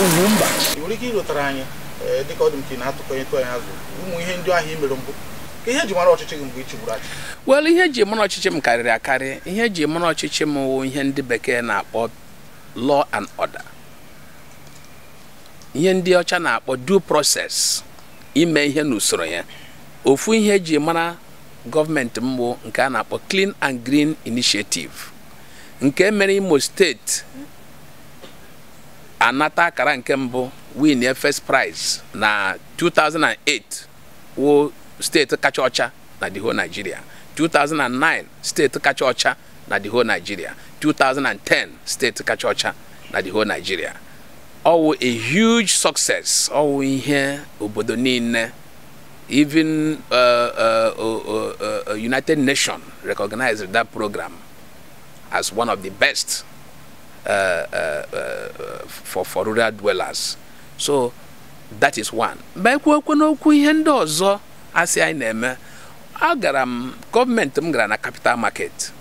Ugwumba. Ị nwere ike ịlụtara anyị, dịka ọ dị m ka ị na-atụkọnyetụ anyị azụ ụmụ ihe ndị ahụ i mere mbụ, ka ihe eji mara ọchịchị gị mgbe ị chịgburu achị? Well, ihe eji mara ọchịchị m karịrị akarị. Ihe eji mara ọchịchị m wụ ihe ndị bekee na-akpọ law and order, ihe ndị ọcha na-akpọ due process, ime ihe n'usoro ya. Ofu ihe eji mara gọọmenti m bụ nke a na-akpọ Clean and Green Initiative, nke mere Imo Steeti anata akara nke mbụ, win first prize na 2008, wụ steeti kacha ọcha na the whole Nigeria, 2009, steeti kacha ọcha na the whole Nigeria, 2010, steeti kacha ọcha na the whole Nigeria. Ọwụ a huge success, ọwụ ihe obodo niile, even United Nations recognized that program as one of the best for rural dwellers. So that is one. Mgbe ekwu okwu n'okwu ihe ndị ọzọ asị anyị na-eme, agara m, gọọmenti m gara na capital market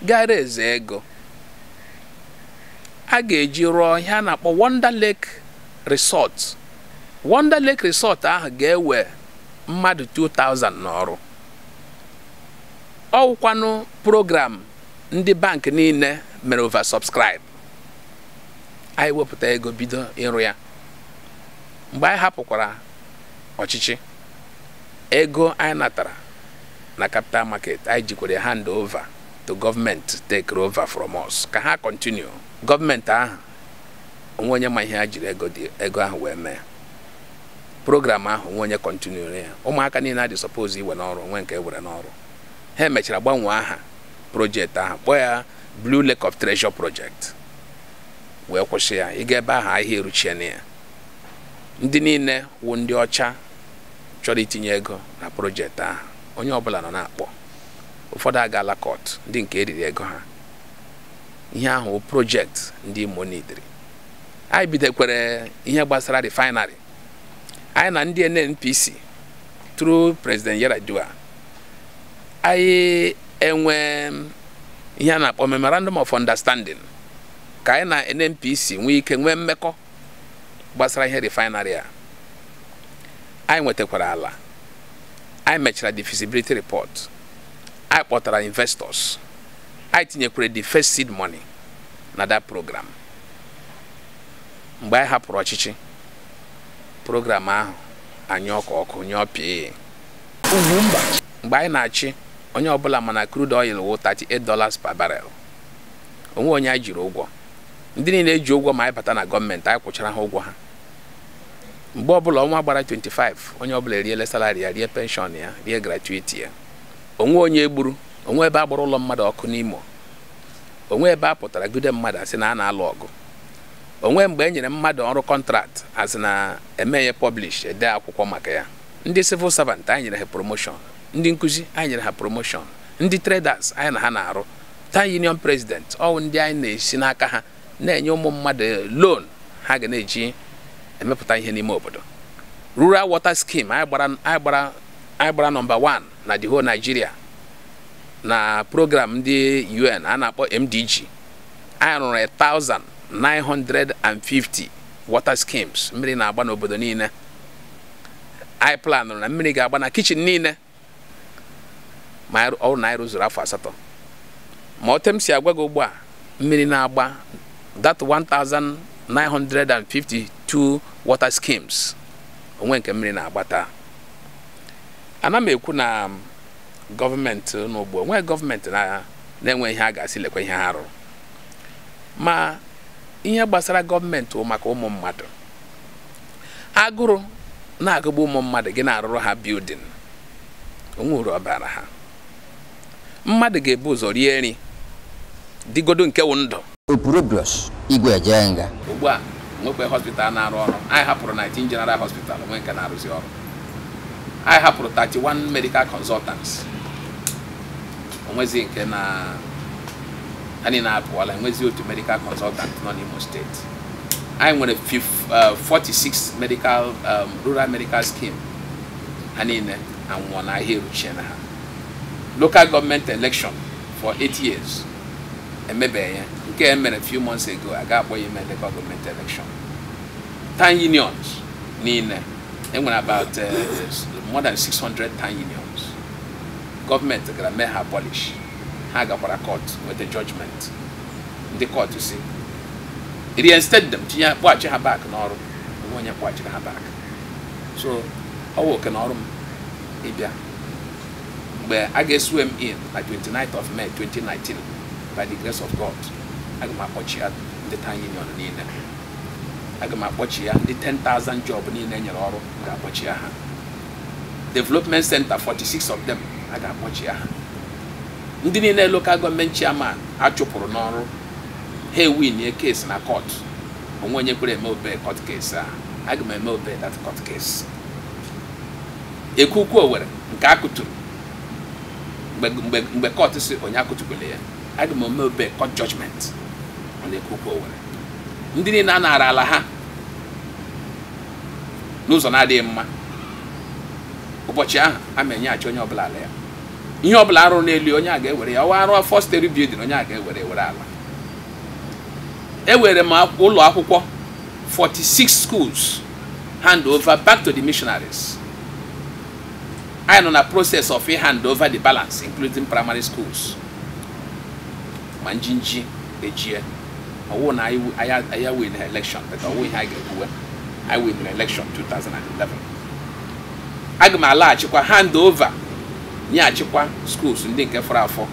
gara eze ego a ga-eji rụọ ihe a na-akpọ Wonder Lake Resort. Wonder Lake Resort ahụ ga-ewe mmadụ 2000 n'ọrụ. Ọwụkwanụ program ndị bank niile mere oversubscribe. Anyị wepụta ego bido ịrụ ya. Mgbe anyị hapụkwara ọchịchị, ego anyị natara na capital market, anyị jikwara hand over to government, take over from us ka ha continue. Gọọmenti ahụ, onwe onye ma ihe ha jiri ego dị ego ahụ wee mee program ahụ, onwe onye continue ya. Ụmụaka niile adị suppose iwe n'ọrụ, onwe nke ewere n'ọrụ. Ha emechara gbanwee aha project ahụ, kpọọ ya Blue Lake of Treasure Project, wee kwụsị ya. Ịga ebe ahụ, ahịa eruchiena ya. Ndị niile wụ ndị ọcha chọrọ itinye ego na project ahụ, onye ọbụla nọ na-akpọ. Ụfọdụ agaala court, ndị nke eriri ego ha. Ihe ahụ wụ project ndị Imo nidiri. Anyị bidokwere ihe gbasara refinery. Anyị na ndị NNPC, through President Yar'Adua, anyị enwe ihe a na-akpọ memorandum of understanding ka anyị na NNPC nwee ike nwee mmekọ gbasara ihe refinery a. Anyị nwetakwara ala, anyị mechara the feasibility report, anyị kpọtara investors, anyị tinyekwere the first seed money na that program. Mgbe anyị hapụrụ ọchịchị, program ahụ anyị ọkụ ọkụ nyụọ pịa. Ugwumba. Mgbe anyị na-achị, onye ọbụla mana crude oil wụ $38 per barrel. Onwe onye anyị jiri ụgwọ. Ndị niile eji ụgwọ ma anyị bata na gọọmenti, anyị kwụchara ha ụgwọ ha. Mgbe ọbụla ọnwa gbara 25, onye ọbụla eriele salary ya, rie pension ya, rie gratuity ya. Onwe onye egburu, onwe ebe a gbara ụlọ mmadụ ọkụ n'Imo, onwe ebe a pụtara gude mmadụ asị na a na-alụ ọgụ, onwe mgbe e nyere mmadụ ọrụ contract asị na eme ya publish, ede akwụkwọ maka ya. Ndị civil servant, anyị nyere ha promotion. Ndị nkụzi, anyị nyere ha promotion. Ndị traders anyị na ha na-arụ, town union president, ọwụ ndị anyị na-esi n'aka ha na-enye ụmụ mmadụ loan ha ga na-eji emepụta ihe n'ime obodo. Rural water scheme, anyị gbara number 1 na the whole Nigeria na program ndị UN a na-akpọ MDG. Anyị rụrụ 1950 water schemes, mmiri na-agba n'obodo niile. Anyị planụrụ na mmiri ga-agba na kitchen niile ma ọ bụrụ na anyị rụzuru afọ 8. Ma otu m si agwa gị ugbu a, mmiri na-agba that 1952 water schemes, onwe nke mmiri na-agba taa. Ana m ekwu na gọọmenti n'ugbo onwe gọọmenti na-enwe ihe a ga-asị lekwa ihe ha rụrụ. Ma ihe gbasara gọọmenti wụ maka ụmụ mmadụ. Agụrụ na-agụgbu ụmụ mmadụ, gị na-arụrụ ha building, onwe uru ọ bara ha? Mmadụ ga-ebu ụzọ rie nri dịgodo nke wụ ndụ. Opurobios Igwe Ejenga. Ugbu a nwekwe hospital na-arụ ọrụ. Anyị hapụrụ 19 general hospital, onwe nke na-arụzi ọrụ. Anyị hapụrụ 31 medical consultants, onwezi nke na ha niile apụọla. Enwezi otu medical consultant nọ n'Imo Steeti. Anyị nwere 46 medical rural medical scheme, ha niile anwụọ na ahịa eruchie na ha. Local government election for 8 years emebeghị ya. Nke e mere few months ago, a ga-akpọ ya ime local government election. Town unions niile enwere about more than 600 town unions. Gọọmenti gara mee ha abolish. Ha gakwara court nweta judgment. Ndị court si reinstate them, tinye kpọghachi ha back n'ọrụ. Onwe onye kpọghachiri ha back. So ọ wụ oke na ọrụ m ịbịa mgbe a ga-eswear m in na 29th of May 2019. By the grace of God, aga m akpọchi ya ndị town union niile. Aga m akpọchi ya ndị 10,000 job niile e nyere ọrụ. M ga-akpọchi ya ha. Development center, 46 of them, a ga-akpọchi ya ha. Ndị niile local government chairman a chụpụrụ n'ọrụ, ha ewinie case na court, onwe onye kwere eme obey court case a, aga m eme obey that court case. Ekuku Owere nke a kụturu mgbe court si onye akụtukwele ya, aga m eme obey court judgment ọ na-Ekuku Owere. Ndị niile a nara ala ha n'ụzọ na-adịghị mma, ụbọchị ahụ a ma enyeghachi onye ọbụla ala ya. Ihe ọbụla arụ n'elu, onye a ga-ewere ya. Ọwa arụ four story building, onye a ga-ewere ewere ala. Ewere m ụlọ akwụkwọ 46 schools hand over back to the missionaries. Anyị nọ na process of hand over the balance, including primary schools. Ma njinji ejie ọwụ na anyị win election, but ọwụ ihe anyị ga-ekwuwe. Anyị win election 2011. Aga m alaghachikwa hand over, nyeghachikwa schools ndị nke fọrọ afọ.